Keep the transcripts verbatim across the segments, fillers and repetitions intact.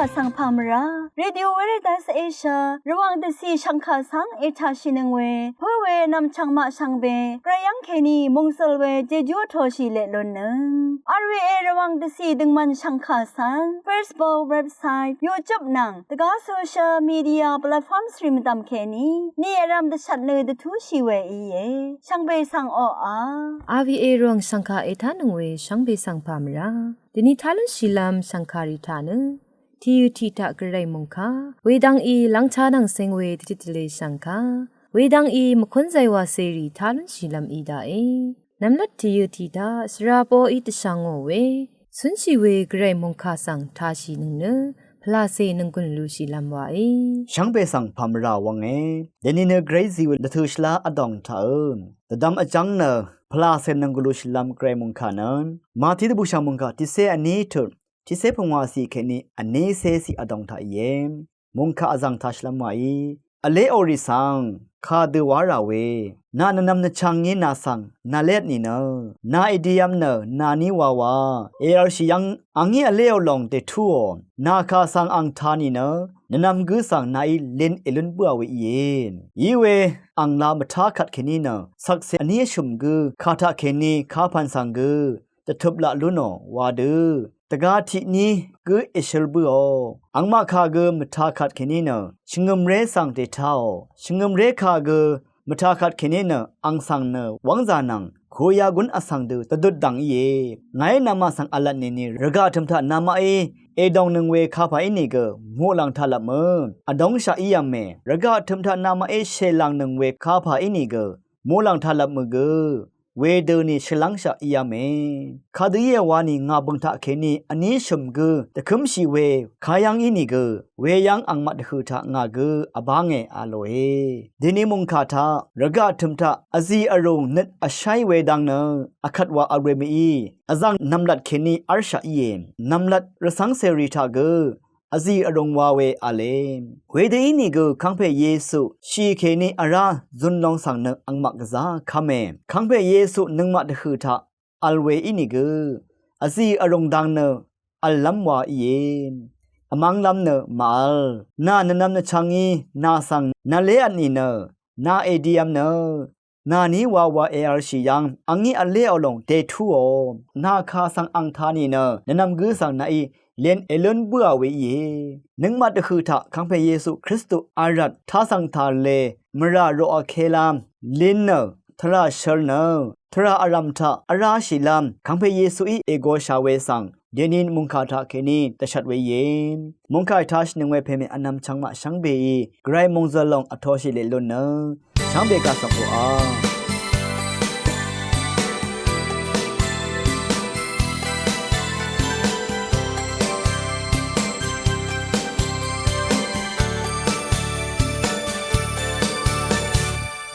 Vsvng pà mvrá Radio Veritas Asia Rvwàng dvcì shv̀ngkà svng ètàshìnøng we pǿ we nv̀mchv̀ng maq shvngbe gvray yv́ng kèní mòngsøl we jejú vtoshì leq lunnøng. R V A Rvwàng dvcì døngmvn shv̀ngkà svng Facebook, website, YouTube nvng dvgá social media platform svri mvdv̀m kèní ni vrvm dvshvt nø dvtúshì we íe. Shvngbe svng oqà R V A Rvwàng shv̀ngkà ètánøng we shvngbe svng pà mvrá dvni tá lúnshìlv́m shv̀ngkàrì taq nø tìyø̀ tiq taq gvray mòngkà wedvng í lv́ngchá nvng seng we dvtit dvle shv̀ngkà wedvng í mvkúnzay wàcèrì tá lúnshìlv́m í daqe. Nvmlat tìyø̀ tiq taq shvra poqí dvshà ngò we cúnshì we gvray mòngkà svng tāshìnøng nø pvlàcè nònggùn lushìlv́m wàe. Shvngbe svng pà mvrá wvnge. Dvni nø gvray zì we dvtø̀ shvlá vdòng taqø dvdvm vjv́ng nø pvlàcè nònggùn lushìlv́m gvray mòngkà nø Mati dvbùshà mòngkà tiqcé vní tut tiqcé pungwàcì kèní vnícécì vdòng taq íe. Mòngkà vzv̀ng tāshìlv́m wàí vléò rì svng kadø wá rà we nà nvnvm nvchvng ngí nà svng nàlévt nìnø nà èdiv̄m nø nàní wawa èrv̄lshì yv́ng a ngí vléò lòng dètúò. Nà kà svng ang tā nìnø nvnvm gǿ svng nàí lin èlún bǿà we íe. Iwe ang la mvtá kvt kèní nø shvkse vní vshø̀m gǿ kà taqkèní kapv̀n svng gø dvtøp laq lúnò wa dø dvgā tiq ní gǿ èshøl bǿò. Angmaq kà gø mvtā kvt kèní nø shvngø̀mré svng dètāò. Shvngø̀mré kà gø mvtā kvt kèní nø ang svng nø wv́ngzà nvng kuya gún vsvng dø dvdut dv̀ng íe. Ngàí namaq svng v̄lvt nìni rvgaq tø̀m taq namaqí èdòngnøng we kapà ínìgø muqlàng taq lvpmø vdóngshaq í yv̀me. Rvgaq tø̀m taq namaqí shèlàngnøng we kapà ínìgø muqlàng taq lvpmø gø wedøni shvlv́ngshaq íá mè. Kadø íe wani ngà bø̀ng taqkèní vní shø̀m gø dvkǿmshì we kayv́ng ínìgø weyv́ng angmaq dvhø̀ taq ngà gø vbánge a lòe. Dèni mòngkà taq rvgaq tø̀m taq vzì vrùng nøt vsháí we dang nø vkvt wa vl we mø̀í vzv̀ng nv̀mlat kèní v́rshaq íe. Nv̀mlat rvcv́ngcèrì taq gø vzì vrùng wa we v̄le. Wedø ínìgø kangpè Yesu shì kèní vrá zun long svng nø angmaq gvzá kv́me. Kangpè Yesu nøngmaq dvhø̀ taq vl we ínìgø vzì vrùng dang nø vllv́m wa íe. Vmv́nglv́m nø màvl. Nà nvnvm nvchvngí nà svng nvlévt nìnø nà èdiv̄m nø nàní wawa èv̄lshì yv́ng a ngí vléò lòng dètúò. Nà kà svng ang tā nìnø nvnvm gǿ svng nàí lin èlún bǿà we íe. Nøngmaq dvhø̀ taq kangpè Yesu Kristu v̄l rvt tasv̀ng tàle mvrà roqakélv́m lin nø tvrà shøl nø tvrà vrv̀m taq vráshìlv́m kangpè Yesuí ègōshà we svng dèni mòngkà taqkèní dvshvt we íe. Mòngkà ètāshìnøng we pèmè vnvm chvngmaq shvngbeí gvray mòngzø̀l lòng vtoshì leq lún nø shvngbe kaq svng oqà.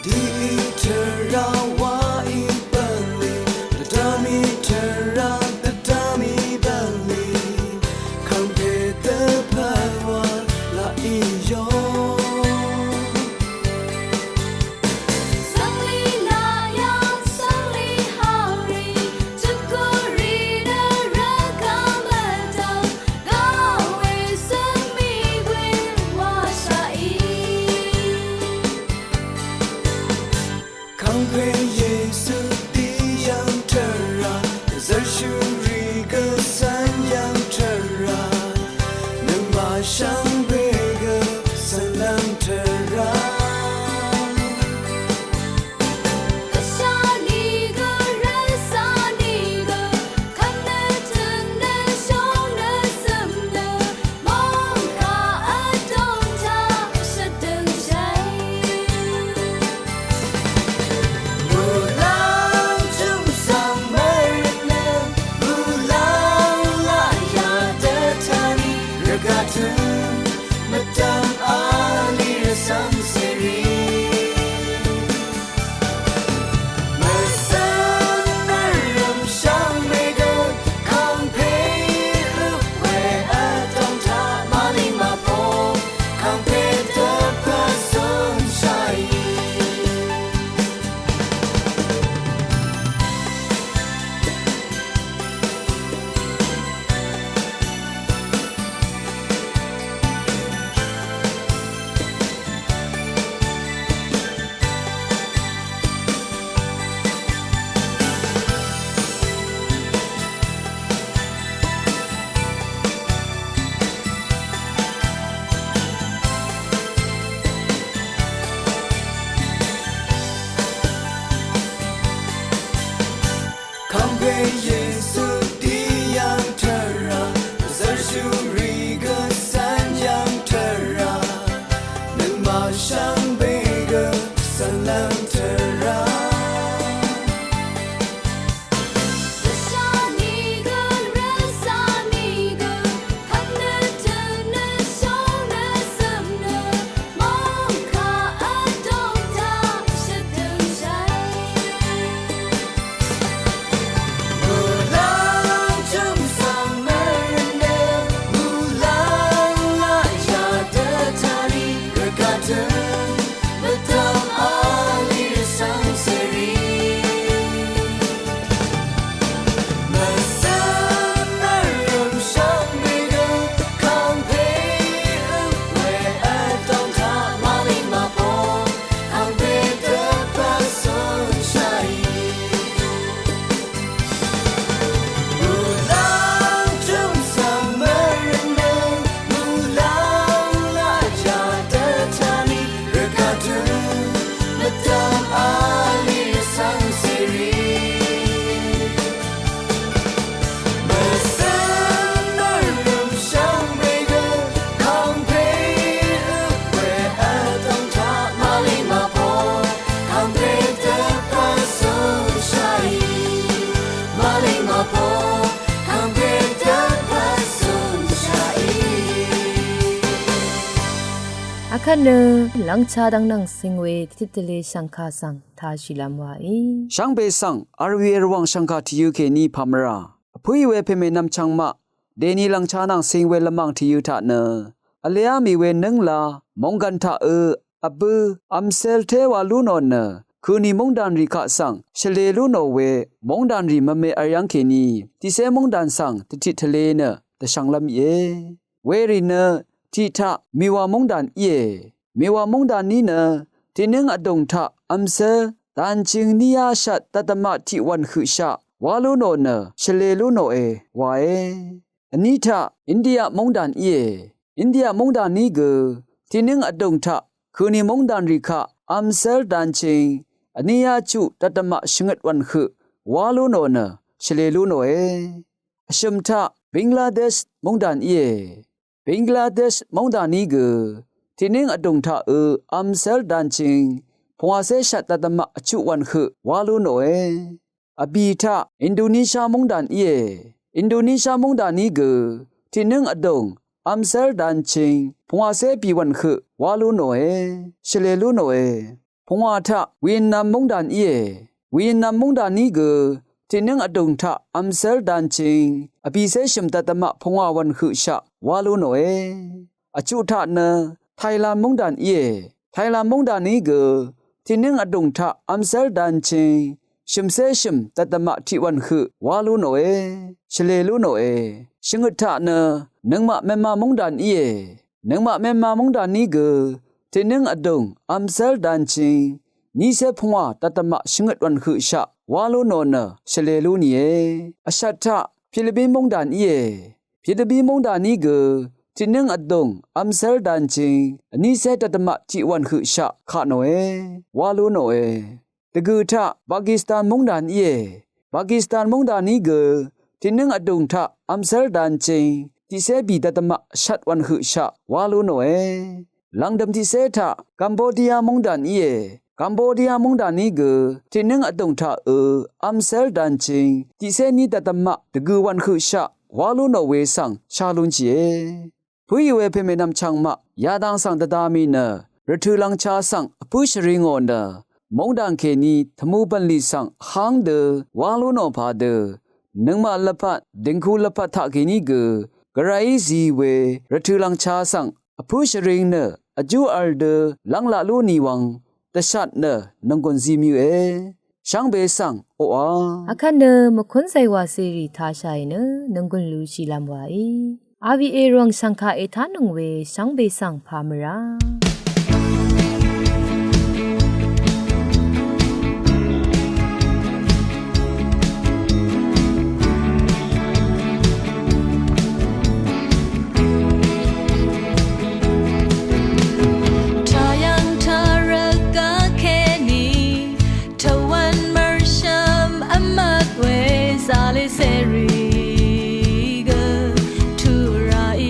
Dì í tvrà wa í bv̀nlì, dvdv̀m í tvrà, dvdv̀m í bv̀nlì, kàngpè dvpvt wa laq í yò. Svnglì nà yv̀ng, svnglì hàrì, jøpkuri nø rvgaq mvdv̀ng, gaq we svng mì we washaq í. Kangpe Yesu dì yv̀ng tvrà, dvzv́rshúrì gø svng yv̀ng tvrà, nøngmaq shvngbe gø svng lv̀ng tvrà. Gvsha nìgø rvsà nìgø kvt nø tø̀n nø shóng nø zø̀m nø mòngkà vdòng taq shvdø̀ng shàì. Muqlàng jø̀m svng mvrøt nø muqlàng laqyà dvtani rvgaq tø̀m mvdv̀m vlì rvcv́m cèrì. Mvsøng nvrø̀m shvngbe gø kàngpe øp we vdòng taq màlìng màpò kàngpe dvpvt zø̀ng shàì. Shvngbe gø svlv́m tvrà. Akvt nø lvngcha dvng nvng sing we titvle shvngka svng tashilvm wae. Shvngbe svng arwi erwang shvngka tiyø keni pamra. Vpø̄ we peme nvmchvng maq deni lvngcha nvng sing we lvmang tiyø taq nø vleá mì we nøngla monggan taq ø vbø̄ vmsel tewa lú nò nø køni mongdanrì kaq svng shvlē lú nò we mongdanrì mvme aryvng keni tiqsé mongdan svng tvtiq tvle nø dvshvnglv́m íe. Werì nø tiq taq mìwa mongdan íe. Mìwa mongdan ní nø tiqnǿng vdùng taq vmsel danching níyá shat dvdvmaq tiq wv̀n høqshaq wá lú nò nø shvlē lú nòe wae. Vní taq India mongdan íe. India mongdan ní gø tiqnǿng vdùng taq køni mongdanrì kaq vmsel danching vníyá chuq dvdvmaq shvngøt wv̀n høq wá lú nò nø shvlē lú nòe. Vshø̀m taq Bangladesh mongdan íe. Bangladesh mongdan ní gø tiqnǿng vdùng taq ø vmsel danching pungwàcé shat dvdvmaq vchuq wv̀n høq wá lú nòe. Vbì taq Indonesia mongdan íe. Indonesia mongdan ní gø tiqnǿng vdùng vmsel danching pungwàcé bì wv̀n høq wá lú nòe. Shvlē lú nòe. Pungwà taq Vietnam mongdan íe. Vietnam mongdan ní gø tiqnǿng vdùng taq vmsel danching vbìcé shø̀m dvdvmaq pungwà wv̀n høqshaq wá lú nòe. Vchuq taq nø Thailand mongdan íe. Thailand mongdan ní gø tiqnǿng vdùng taq vmsel danching shø̀mcé shø̀m dvdvmaq tiq wv̀n høq wá lú nòe. Shvlē lú nòe. Shvngøt taq nø nøngmaq Myanmar mongdan íe. Nøngmaq Myanmar mongdan ní gø tiqnǿng vdùng vmsel danching nícé pungwà dvdvmaq shvngøt wv̀n høqshaq wá lú nò nø shvlē lú nìe. Vshat taq Philippin mongdan íe. Philippin mongdan ní gø tiqnǿng vdùng vmsel danching vnícé dvdvmaq tiq wv̀n høqshaq kaq nòe wá lú nòe. Dvgø̀ taq Pakistan mongdan íe. Pakistan mongdan ní gø tiqnǿng vdùng taq vmsel danching tiqcé bì dvdvmaq shat wv̀n høqshaq wá lú nòe. Lv̀ngdø̀m tiqcé taq Cambodia mongdan íe. Cambodia mongdan ní gø tiqnǿng vdùng taq ø vmsel danching tiqcé ní dvdvmaq dvgø̀ wv̀n høqshaq wá lú nò we svng sha lún shìe. Pø̄ì we pème nvmchvng maq yadang svng dvda mì nø rvtø̀ lvngcha svng vpǿ shvri ngò nø mongdan kèní tvmū bv̀nlì svng vháng dø wá lú nò padø nøngmaq lvpat dìngku lvpat taq kèní gø gvrayí zi we rvtø̀ lvngcha svng vpǿ shvring nø vjú v̄l dø lv́ng laq lú nì wvng dvshat nø nònggùn zi mvyø̄e. Shvngbe svng oqà. Akvt nø mvkún zaywà cèrì tashàì nø nònggùn lushìlv́m wàí. Aviè rv̀ng shv̀ngkà ètánøng we shvngbe svng pà mvrá. Tayang taraka keni, tawan marsham amak we zali seri ga turai.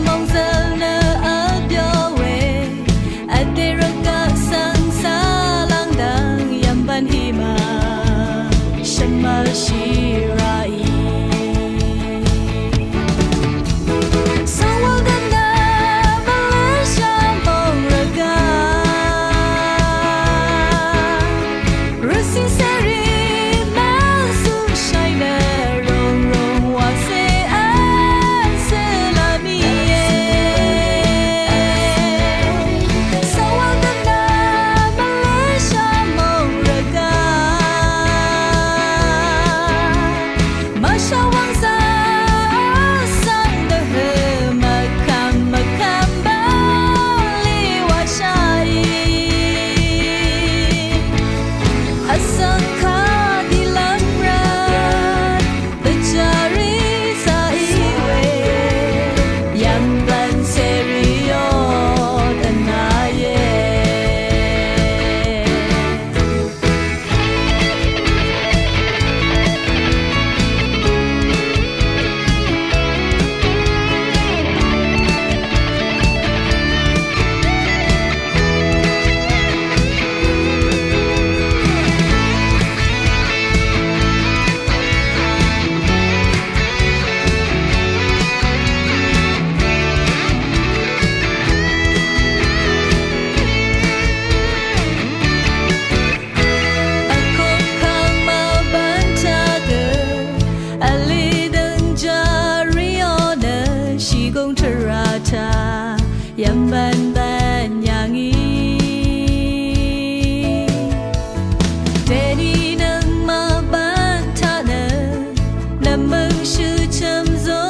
Mòngzøl nø vbyo we, vdè rvgaq svng sá lv́ng dv̀ng yv̀mbv̀n hí ma, shvmvlshì ràì. Svng wvng gv̀n nø mvlǿshà mòng rvgaq, rvcì cèrì mvzúnshàì nø ròngròng wàcé v́n cø̄ lv́m íe. Svng wvng gv̀n nø mvlǿshà mòng rvgaq, mvshà wvng zà svng dvhø̀ mvkvm mvkvm bv̀nlì wàshàì. Vsvng kà dì lv́m rvt dvjàrì zà í we, yv̀mbv̀n cèrì yo dvnà íe. Vkong kang mvbvn taq gø, vlì døng jàrì ó nø shìgùng tvrà taq yv̀mbv̀n bv̀n yà ngì. Dèní nøng mvbvn taq nø nv̀mmø̀ng shø̀ chø̀m zó